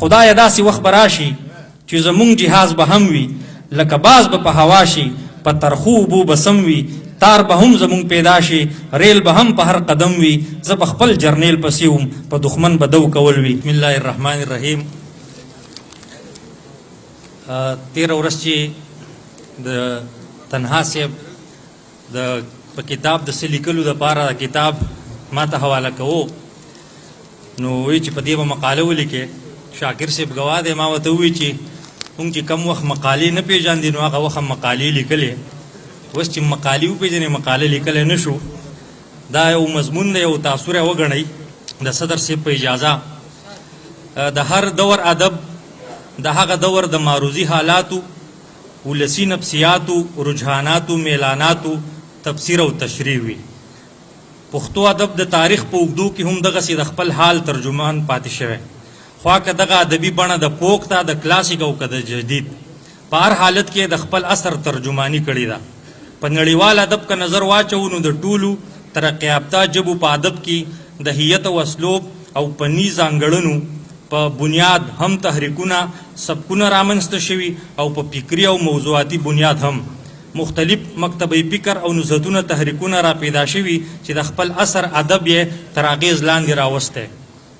خدایه داسې وخت به راشي چې زمونږ جهاز به هم وي، لکه باز به په هوا شي، په ترخو اوبو به سم وي، تار به هم زمونږ پیدا شي، ریل به هم په هر قدم وي، زه به خپل جرنیل پسې وم، په دښمن به دو کول وي. بسم الله الرحمن الرحیم. تېره ورځ چې د تنها صاحب د په کتاب د څه لیکلو دپاره کتاب ما ته حواله کوو، نو وی چې په دې به مقاله ولیکې. شاکر صاحب ګواه دی، ما ورته ووی چې موږ چې کم وخت مقالې نه پېژاندې نو هغه وخت مقالې لیکلې، اوس چې مقالې وپېژنې مقاله لیکلی نه شو. دا یو مضمون دی، یو تاثر یې وګڼئ. د صدر صاحب په اجازه، د هر دور ادب د هغه دور د معروضي حالاتو، ولسي نفسیاتو، رجحاناتو، میلاناتو تفسیر او تشریح وي. پښتو ادب د تاریخ په اوږدو کې هم دغسې د خپل حال ترجمان پاتې شوی، خوا که دغه ادبي بڼه د فوک ده، د کلاسیک او که د جدید، په هر حالت کې د خپل عصر ترجماني کړې ده. په نړیوال ادب که نظر واچوو نو د ټولو ترقیافته ژبو په ادب کې د هیئت او اسلوب او فني ځانګړنو په بنیاد هم تحریکونه، سبکونه رامنځته شوي او په فکري او موضوعاتي بنیاد هم مختلف مکتبه فکر او نهضتونه، تحریکونه راپیدا شوي چې د خپل عصر ادب یې تر اغېز لاندې راوستی.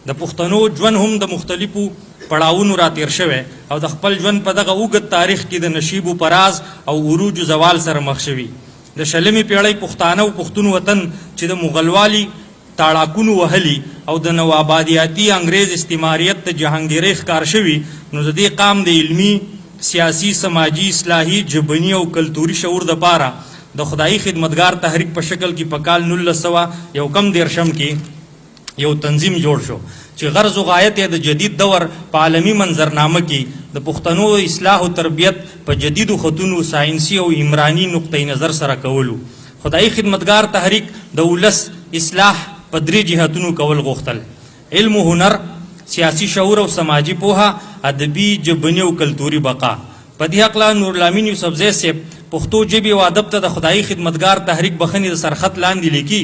د پښتنو ژوند هم د مختلفو پړاوونو راتېر شوی او د خپل ژوند په دغه اوږد تاریخ کې د نشیب و فراز او عروج و زوال سره مخ شوي. د شلمې پېړۍ پښتانه او پښتون وطن چې د مغلوالي تاړاکونو وهلي او د نوآبادیاتي انګرېز استعماریت د جهانګیرۍ ښکار شوي، نو د دې قام د علمي، سیاسي، سماجي، اصلاحي، ژبني او کلتوري شعور دپاره د خدايي خدمتګار تحریک په شکل کې په کال 1900 یو کم دېرشم کې یو تنظیم جوړ شو چې غرض و غایت یې د جدید دور په عالمي منظرنامه کې د پښتنو اصلاح و تربیت په جدیدو خطونو، ساینسي او عمراني نقطه نظر سره کول وو. خدايي خدمتګار تحریک د ولس اصلاح په درې جهتونو کول غوښتل، علم و هنر، سیاسي شعور او سماجي پوهه، ادبي، ژبني او کلتوري بقا. په دې هکله نورالامین یوسفزی صیب پښتو ژبې او ادب ته د خدايي خدمتګار تحریک بخښنې د سرخط لاندې لیکي،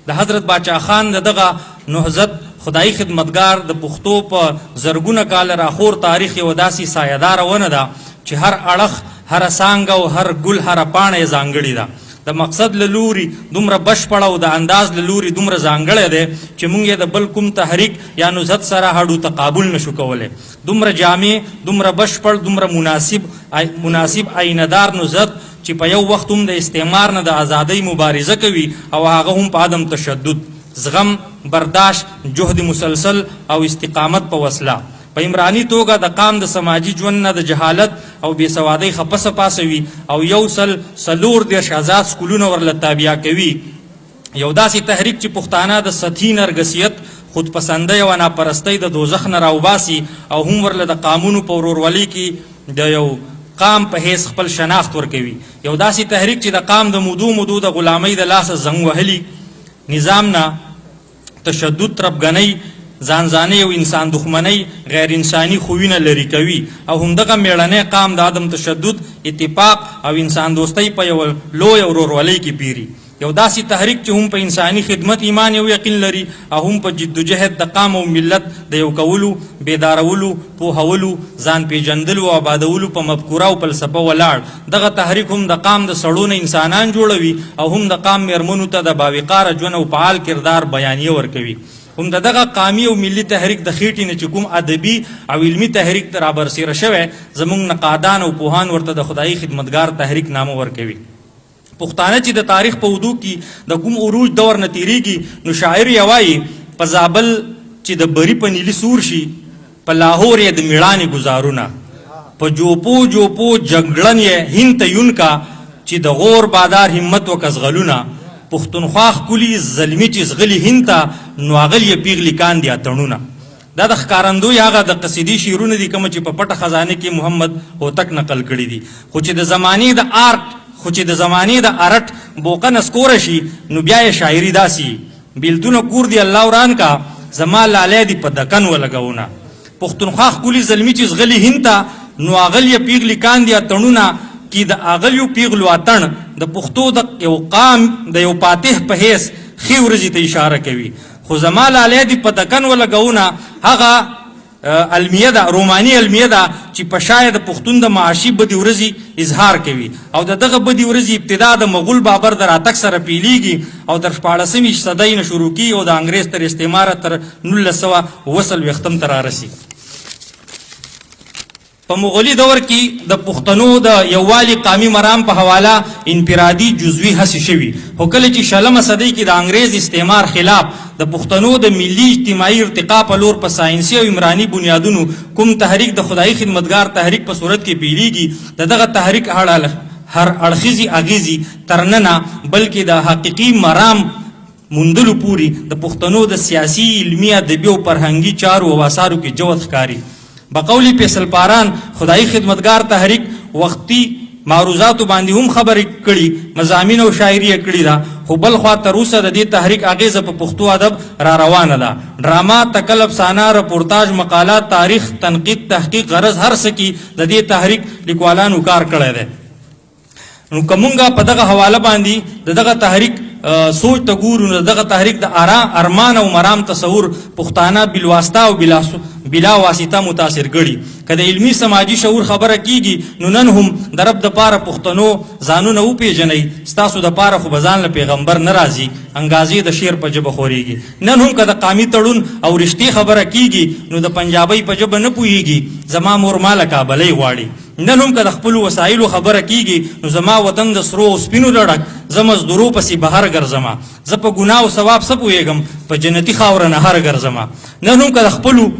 د حضرت باچا خان د دغه نهضت خدايي خدمتګار د پښتو په زرګونه کاله راخور تاریخ یوه داسې سایه داره ونه ده چې هر اړخ، هره څانګه او هر ګل، هره پاڼه یې ځانګړې ده. د مقصد له لوري دومره بشپړ او د انداز له لوري دومره ځانګړی دی چې موږ یې د بل کوم تحریک یا نهضت سره هډو تقابل نه شو کولی. دومره جامع، دومره بشپړ، دومره مناسب مناسب آینه دار نهضت چې په یو وخت هم د استعمار نه د ازادۍ مبارزه کوي او هغه هم په عدم تشدد، زغم، برداشت، جهد مسلسل او استقامت په وسله په عمراني توګه د قام د سماجي ژوند نه د جهالت او بې سوادۍ خپسه پاسوي او 134 ازاد سکولونه ورله تابیا کوي. یو داسې تحریک چې پښتانه د سطحي نرګسیت، خودپسندۍ او اناپرستۍ د دوزخ نه راوباسي او هم ورله د قامونو په ورورولۍ کې د یو قام په حیث خپل شناخت ورکوي. یو داسې تحریک چې د قام د مودو مودو د غلامۍ د لاسه زنګ وهلي نظام نه تشدد، تربګنۍ، ځانځانۍ او انسان دښمنۍ غیر انساني خویونه لرې کوي او هم دغه مېړنی قام د عدم تشدد، اتفاق او انسان دوستۍ په یوه لویه ورورولۍ کې پېري. یو داسې تحریک چې هم په انساني خدمت ایمان او یقین لري او هم په جدوجهد د قام او ملت د یو کولو، بیدارولو، پوهولو، ځان پېژندلو او آبادولو په مفکوره او فلسفه ولاړ دغه تحریک هم د قام د سړو نه انسانان جوړوي او هم د قام مېرمنو ته د باوقاره ژوند او فعال کردار بیانیه ورکوي. هم د دغه قامي او ملي تحریک د خېټې نه چې کوم ادبي او علمي تحریک رابرسېره شوی، زموږ نقادان او پوهان ورته د خدايي خدمتګار تحریک نامه ورکوي. پښتانه چې د تاریخ په اوږدو کې د کوم عروج دور نه تیریږي نو شاعر یې وایي، په زابل چې د بري په نیلي سور شي، په لاهور یې د میړانې ګزارونه، په جوپو جوپو جګړن یې هند ته یون کا، چې د غور بادار همت وکه ځغلونه، پښتونخوا ښکلي زلمي چې ځغلي هند ته، نو اغل یې پیغلي کاندي اتڼونه. دا د ښکارندوی هغه د قصیدې شعرونه دي کوم چې په پټه خزانه کې محمد هوتک نقل کړي دي، خو چې د زمانې د آرټ خو چې د زمانې د ارټ بوقه نسکوره شي نو بیا یې شاعري داسي بیلتونه کور دي الله وران کا، زما لالی دي په دکن ولګونه، پښتونخوا ښکلي زلمي چې ځغلي هند ته نو اغل یې پیغلي کاندي اتڼونه کی د اغلیو پیغلو اتڼ د پښتو د یو قام د یو فاتح په حیث ښې ورځې ته اشاره کوي، خو زما لالی دي په دکن ولګونه هغه المیه ده، روماني المیه ده چې په شا یې د پښتون د معاشي بدې ورځې اظهار کوي او د دغه بدې ورځې ابتدا د مغول بابر د راتګ سره پیلیږي او تر 16مې صدۍ نه شروع کیږي او د انګریز تر استعماره تر 1947 ته رارسي. په مغولي دور کې د پښتنو د یووالي قامي مرام په حواله انفرادي جزوي هڅې شوي، خو کله چې 20مه صدۍ کې د انګریز استعمار خلاف د پښتنو د ملي اجتماعي ارتقا په لور په ساینسي او عمراني بنیادونو کوم تحریک د خدایي خدمتګار تحریک په صورت کې پیلیږي، د دغه تحریک هر اړخیزې اغیزې تر ننه بلکې د حقیقي مرام موندلو پوري د پښتنو د سیاسي، علمي، ادبي او فرهنګي چارو او آثارو کې جوت ښکاري. بقول فیصل پاران، خدایي خدمتګار تحریک وختي معروضاتو باندې هم خبرې کړي، مضامین او شاعري یې کړې ده، خو بلخوا تر اوسه د دې تحریک اغېزه په پښتو ادب را روانه ده. ډرامه، تکل، افسانه، رپورتاژ، مقاله، تاریخ، تنقید، تحقیق، غرض هر څه کې د دې تحریک لیکوالانو کار کړی دی. نو که مونږ په دغه حواله باندې د دغه تحریک سوچ ته ګورو، نو دغه تحریک د ارمان او مرام تصور پښتانه بالواسطه او بلا واسطه متاثر کړي. که د علمي سماجي شعور خبره کیږي، نو نن هم د رب د پاره پښتنو ځانونه وپېژنئ، ستاسو د پاره خو به ځان له پیغمبر نه راځي، انګازې د شعر په ژبه خورېږي. نن هم که د قامي تړون او رشتې خبره کیږي، نو د پنجابۍ په ژبه نه پوهیږي، زما مور ما له کابلۍ غواړي. نن هم که د خپلو وسایلو خبره کیږي، نو زما وطن د سرو او سپینو لړک، زه مزدورو پسې بهر ګرځم، زه په ګناه او ثواب څه پوهېږم، په جنتي خاوره نهر ګرځم. نن هم که د خپلو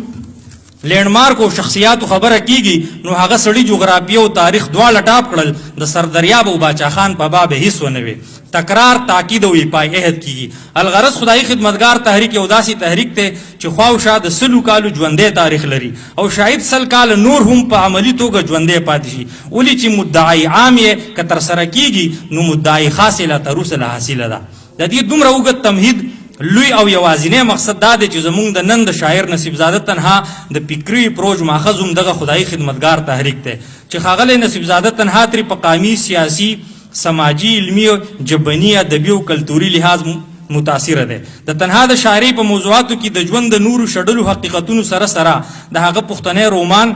لینډمارک او شخصیاتو خبره کیږي، نو هغه سړي جغرافیه او تاریخ دواړه ټاپ کړل، د سردریاب او باچا خان په باب هیڅ ونه وي، تکرار، تاکید او پای عهد کیږي. الغرض خدایي خدمتګار تحریک یو داسې تحریک دی چې خواوشا د 100 کالو ژوندی تاریخ لري او شاید 100 کاله نور هم په عملي توګه ژوندی پاتې شي، ولې چې مدعي عام یې که ترسره کیږي، نو مدعي خاص یې لا تر اوسه لا حاصله ده. د دې دومره اوږد تمهید لوی او یوازینی مقصد دا دی چې زمونږ د نن د شاعر نصیبزاده تنها د فکري پروژ ماخذ هم دغه خدایي خدمتګار تحریک دی چې ښاغلی نصیبزاده تنها ترې په قامي، سیاسي، سماجي، علمي، ژبني، ادبي او کلتوري لحاظ متاثر دی. د تنها د شاعرۍ په موضوعاتو کې د ژوند د نورو شډلو حقیقتونو سره سره د هغه پښتنی رومان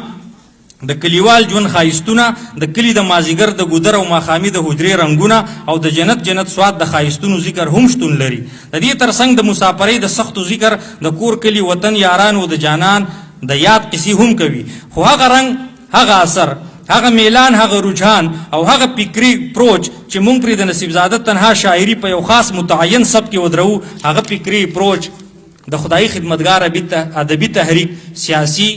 د کلیوال ژوند ښایستونه، د کلي د مازیګر د ګودر او ماښامي د حجرې رنګونه او د جنت جنت سواد د ښایستونو ذکر هم شتون لري. د دې ترڅنګ د مسافرۍ د سختو ذکر، د کور، کلي، وطن، یارانو او د جانان د یاد قصې هم کوي، خو هغه رنګ، هغه اثر، هغه میلان، هغه رجحان او هغه فکري پروچ چې مونږ پرې د نصیبزاده تنها شاعري په یو خاص متعین سبک کې ودروو، هغه فکري پروچ د خدایي خدمتګار ادبي تحریک سیاسي،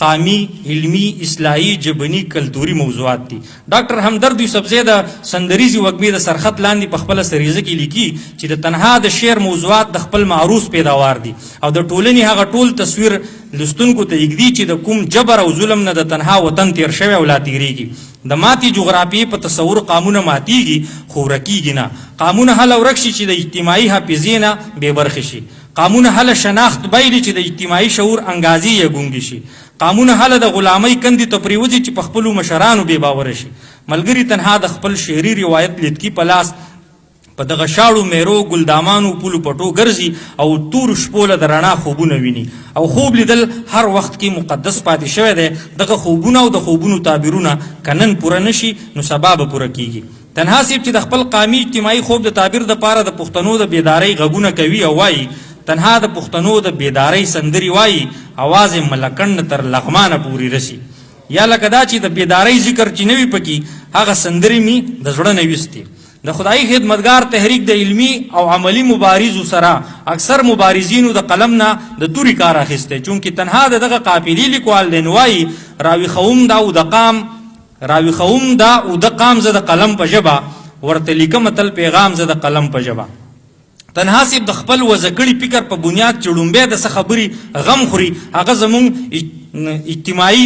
قامي، علمي، اصلاحي، ژبني، کلتوري موضوعات دي. ډاکټر همدرد یوسفزی د سندریزې وږمې د سرخط لاندې په خپله سریزه کې لیکي چې د تنها د شعر موضوعات د خپل معروض پیداوار دي او د ټولنې هغه ټول تصویر لوستونکو ته ایږدي چې د کوم جبر او ظلم نه د تنها وطن تیر شوی او لا تیریږي. د ماتې جغرافیې په تصور قامونه ماتیږي خو ورکیږي نه. قامونه هله ورک شي چې د اجتماعي حافظې نه بې برخې شي. قامونه هله شناخت بایلي چې د اجتماعي شعور انګازې یې ګونګې شي. قامونه هله د غلامۍ کندې ته پرېوځي چې په خپلو مشرانو بې باوره شي. ملګري تنها د خپل شعري روایت لیتکي په لاس په دغه شاړو میرو، ګلدامانو، پولو پټو ګرځي او تورو شپو له د رڼا خوبونه ویني، او خوب لیدل هر وخت کې مقدس پاتې شوی دی. دغه خوبونه او د خوبونو تعبیرونه که نن پوره نه شي، نو سبا به پوره کیږي. تنها صیب چې د خپل قامي اجتماعي خوب د تعبیر دپاره د پښتنو د بیدارۍ غږونه کوي او وایي، تنها د پښتنو د بیدارۍ سندرې وایي، اواز یې ملکنډ نه تر لغمانه پورې رسي. یا لکه دا چې د بیدارۍ ذکر چې نه وي پکې، هغه سندرې مې د زړه نه ویستې. د خدایي خدمتګار تحریک د علمي او عملي مبارزو سره اکثر مبارزینو د قلم نه د توري کار اخیستی، چونکې تنها د دغه قافلې لیکوال دی، نو وایي: راویښوم دا او د قام، راویښوم دا او د قام زه د قلم په ژبه، ورته لیکم تل پیغام زه د قلم په ژبه. تنها صیب د خپل وضع کړي فکر په بنیاد چې ړومبی د څه خبرې غم خوري، هغه زمونږ اجتماعي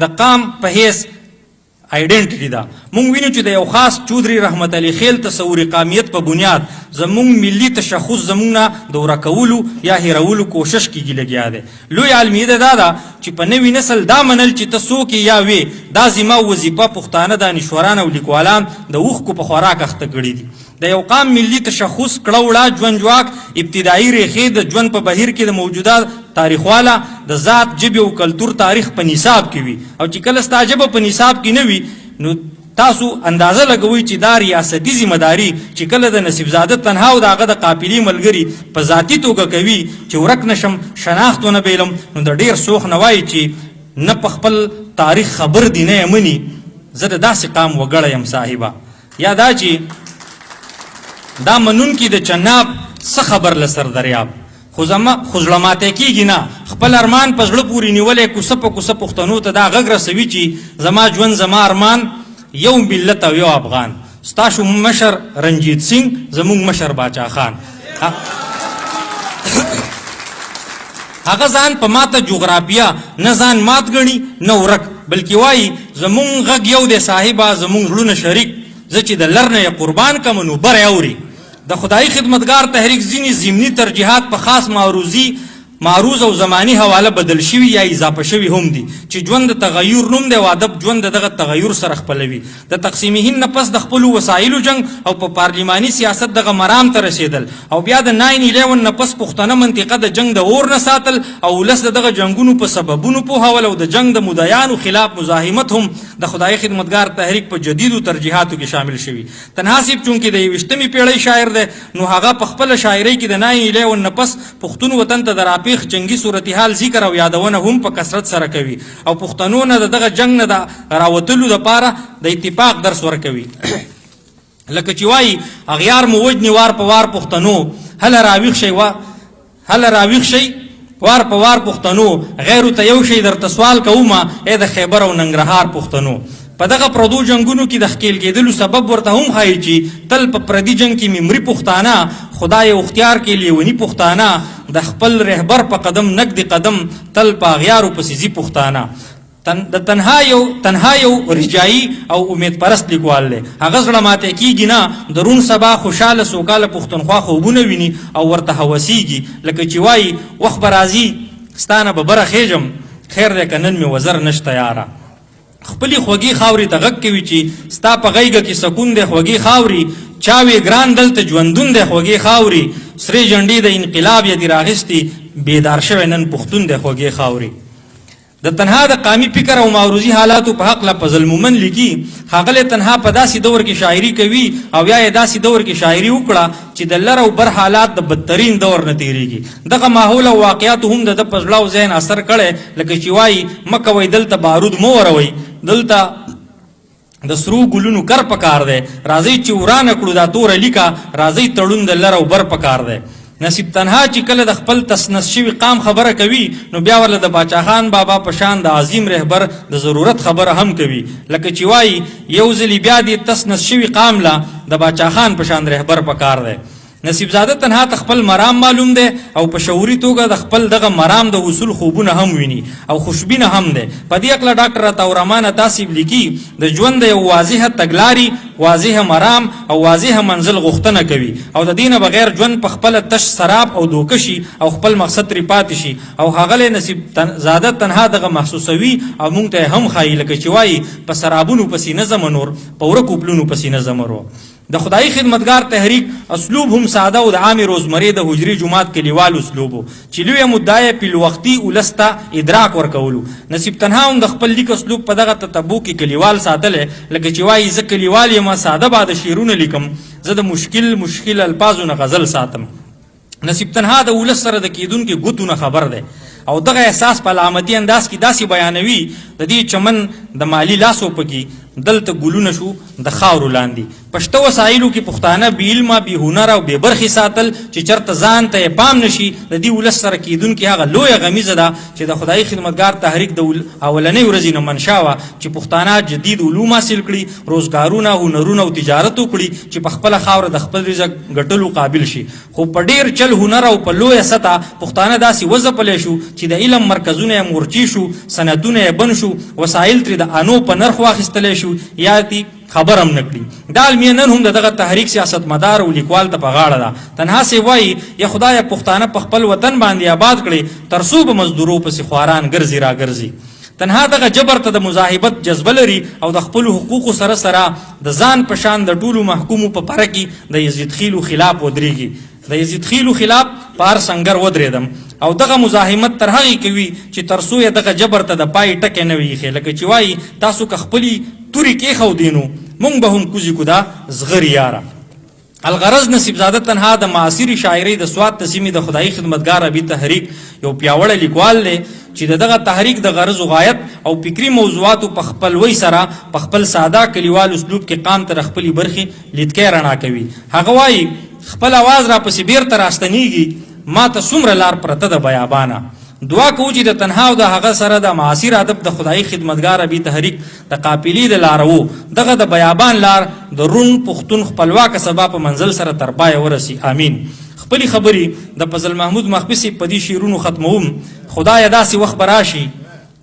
د قام په حیث آیډنټیټي ده. مونږ وینو چې د یو خاص چودري رحمت علي خیل تصور قامیت په بنیاد زمونږ ملي تشخص زمونږ نه د ورکولو یا هېرولو کوشش کېږي لګیا دی. لوی المیه دا ده چې په نوي نسل دا منل چې ته څوک یې یا وې، دا ذمه او وظیفه پښتانه دانشوران او لیکوالان د اوښکو په خوراک اخته کړي دي. د د یو قام ملي تشخص، کړه وړه، ژوند ژواک، ابتدایي ریښې، د ژوند په بهیر کې د موجوده تاریخواله، د ذات، ژبې او کلتور تاریخ په نصاب کې وي. او چې کله ستا ژبه په نصاب کې نه وي، نو تاسو اندازه لګوئ چې دا ریاستي ذمه داري چې کله د نصیب زاده تنها او د هغه د قافلې ملګري په ذاتي توګه کوي چې ورک نشم، شناخت ونه بیلم، نو د ډیر سوخ نه وایي چې نه په خپل تاریخ خبر دي نه یې مني. زه د داسې قام وګړی یم صاحبه. یا دا چې دا منونکي د چناب څه خبر له سردریاب، خو زما خو زړه ماتی کېږي نه، خپل ارمان په زړه پورې نیولی کوڅه په کوڅه پښتنو ته دا غږ رسوي چې زما ژوند زما ارمان یو ملت او یو افغان، ستاسو مشر رنجیت سینګ، زموږ مشر باچا خان. هغه ځان په ماته جغرافیه نه ځان مات ګڼي نه ورک، بلکې وایي زموږ غږ یو دی صاحبه، زموږ زړونه شریک، زه چې د لر نه یې قربان کم نو بری اوري. د خدایي خدمتګار تحریک ځینې ضمني ترجیحات په خاص معروضي معروض او زماني حواله بدل شوي یا اضافه شوي هم دي چې ژوند د تغیر نوم دی او ادب ژوند د دغه تغیر سره خپلوي. د تقسیم هند نه پس د خپلو وسایلو جنګ او په پارلیماني سیاست دغه مرام ته رسېدل او بیا د 9/11 نه پس پښتنه منطقه د جنګ د اور نه ساتل او ولس د دغه جنګونو په سببونو پوهول او د جنګ د مدعیانو خلاف مزاحمت هم د خدایي خدمتګار تحریک په جدیدو ترجیحاتو کې شامل شوي. تنها صیب چونکې د یوویشتمې پېړۍ شاعر دی، نو هغه په خپله شاعرۍ کې د 9/11 نه پس پښتون وطن ته د راپېښ جنګي صورتحال ذکر او یادونه هم په کثرت سره کوي او پښتنو نه د دغه جنګ نه د راوتلو دپاره د اتفاق درس ورکوي. لکه چې وایي، اغیار مو وژني وار په وار پښتنو، هله راویښ شئ، هله راویښ شئ وار په وار پښتنو، غیرو ته یو شی درته سوال کومه ای د خیبر او ننګرهار پښتنو. په دغه پردو جنګونو کې د ښکیل کېدلو سبب ورته هم ښایي چې تل په پردي جنګ کې مې مري پښتانه، خدای هوښتیار کې لیوني پښتانه، د خپل رهبر په قدم نږدې قدم تل په اغیارو پسې ځي پښتانه. د تنها یو تنها یو رجایی او امید پرست لیکوال دی. هغه زړه ماتی کیږي نه، د روڼ سبا خوشاله سوکاله پښتونخوا خوبونه ویني او ورته هوسیږي. لکه چې وایي، وخت به راځي ستا نه به بره خېژم، خیر دی که نن مې وزر نشته یاره. خپلې خوږې خاورې ته غږ کوي چې ستا په غیږه کې سکون دی خوږې خاورې، چا وې ګران دلته ژوندون دی خوږې خاورې، سرې جنډې د انقلاب یې دي راغستې، بیدار شوی نن پښتون دی خوږې خاورې. د تنها د قامي فکر او معروضي حالاتو په هکله فضل مومن لیکي، ښاغلی تنها په داسې دور کې شاعري کوي او یا یې داسې دور کې شاعري وکړه چې د لر او بر حالات د بدترین دور نه تېرېږي. دغه ماحول او واقعاتو هم د ده په زړه او ذهن اثر کړی، لکه چې وایي، مه کوئ دلته بارود مه وروئ، دلته د سرو ګلونو کر پکار دی، راځئ چې ورانه کړو دا توره لیکه، راځئ تړون د لر او بر پکار دی. نصیب تنها چې کله د خپل تسنس شوي قام خبره کوي، نو بیا ورله د باچاخان بابا په شان د عظیم رهبر د ضرورت خبره هم کوي. لکه چې وایي، یو ځلې بیا دې تسنس شوي قام له د باچاخان په شان رهبر پکار دی. نصیب زاده تنها ته خپل مرام معلوم دی او په شعوري توګه د خپل دغه مرام د وصول خوبونه هم ویني او خوشبینه هم دی. په دې هکله ډاکټر عطاالرحمان عطا صیب لیکي، د ژوند د یو واضح تګلاري، واضح مرام او واضح منزل غوښتنه کوي او د دې نه بغیر ژوند په خپله تش سراب او دوکه شي او خپل مقصد ترې پاتې شي. او ښاغلی نصیب زاده تنها دغه محسوسوي او مونږ ته یې هم ښایي، لکه چې وایي، په سرابونو پسې نه ځمه نور، په ورکو پلونو پسې نه ځمه رو. د خدایي خدمتګار تحریک اسلوب هم ساده او د عامې روزمرې د حجرې جومات کلیوال اسلوب و چې لویه مدعا یې پیلوختي ولس ته ادراک ورکول و. نصیب تنها هم د خپل لیک اسلوب په دغه تتبع کې کلیوال ساتلی، لکه چې وایي، زه کلیوال یم ساده باده شعرونه لیکم، زه د مشکل مشکل الفاظو نه غزل ساتم. نصیب تنها د ولس سره د کېدونکي ګوتو نه خبر دی او دغه احساس په علامتي انداز کې داسې بیانوي، د دې چمن د مالي لاسو پکې دلته ګلونه شو د خاورو لاندې. په شته وسایلو کې پښتانه بې علمه، بې هنره او بې برخې ساتل چې چرته ځان ته یې پام نشي، د دې ولس سره کېدونکې هغه لویه غمیزه ده چې د خدایي خدمتګار تحریک د اولنۍ ورځې نه منشا وه چې پښتانه جدید علوم حاصل کړي، روزګارونه، هنرونه او تجارت وکړي چې په خپله خاوره د خپل رزق ګټلو قابل شي. خو په ډېر چل هنر او په لویه سطح پښتانه داسې وځپلی شو چې د علم مرکزونه یې مورچې شو، صنعتونه یې بند شو، وسایل ترې د انو په نرخ واخیستلی شو یا تي خبر هم نه کړي. دا المیه نن هم د دغه تحریک سیاستمدار او لیکوال ته په غاړه ده. تنها صیب وایي، یا خدایه پښتانه په خپل وطن باندې آباد کړې، تر څو به مزدورو پسې خواران ګرځي راګرځي. تنها دغه جبر ته د مزاحمت جذبه لري او د خپلو حقوقو سره سره د ځان په شان د ټولو محکومو په پره کې د یزید خیلو خلاف ودریږي. د یزید خیلو خلاف په هر سنګر ودریدم او دغه مزاحمت تر هغې کوي چې تر څو یې دغه جبر ته د پای ټکی نه وي ایښی. لکه چې وایي تاسو که خپلي توري کېښودې نو مونږ به هم کوزي کو دا زغري یاره. الغرض نصیب زاده تنها د معاصرې شاعرۍ د سوات د سیمې د خدایي خدمتګار ابي تحریک یو پیاوړی لیکوال دی چې د دغه تحریک د غرض و غایت او فکري موضوعاتو په خپلوۍ سره په خپل ساده کلیوال اسلوب کې قام ته د خپلې برخې لیدکی رڼا کوي. هغه وايي، خپل اواز راپسې بیرته راستنیږي، ماته څومره لار پرته ده بیابانه. دعا کوو چې د تنها او د هغه سره د معاصر ادب د خدایي خدمتګار ابي تحریک د قافلې د لاروو دغه د بیابان لار د روڼ پښتون خپلواکه سبا په منزل سره تر پایه ورسي. آمین. خپلي خبري د فضل محمود مخفي صیب په دې شعرونو ختموم، خدایه داسې وخت به راشي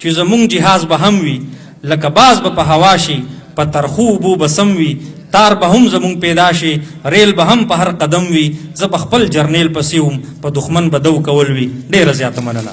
چې زمونږ جهاز به هم وي لکه باز به په هوا شي په ترخو اوبو به سم وي تار به هم زمونږ پیدا شي ریل به هم په هر قدم وي زه به خپل جرنیل پسې وم په دښمن به دو کول وي. ډیره زیاته مننه.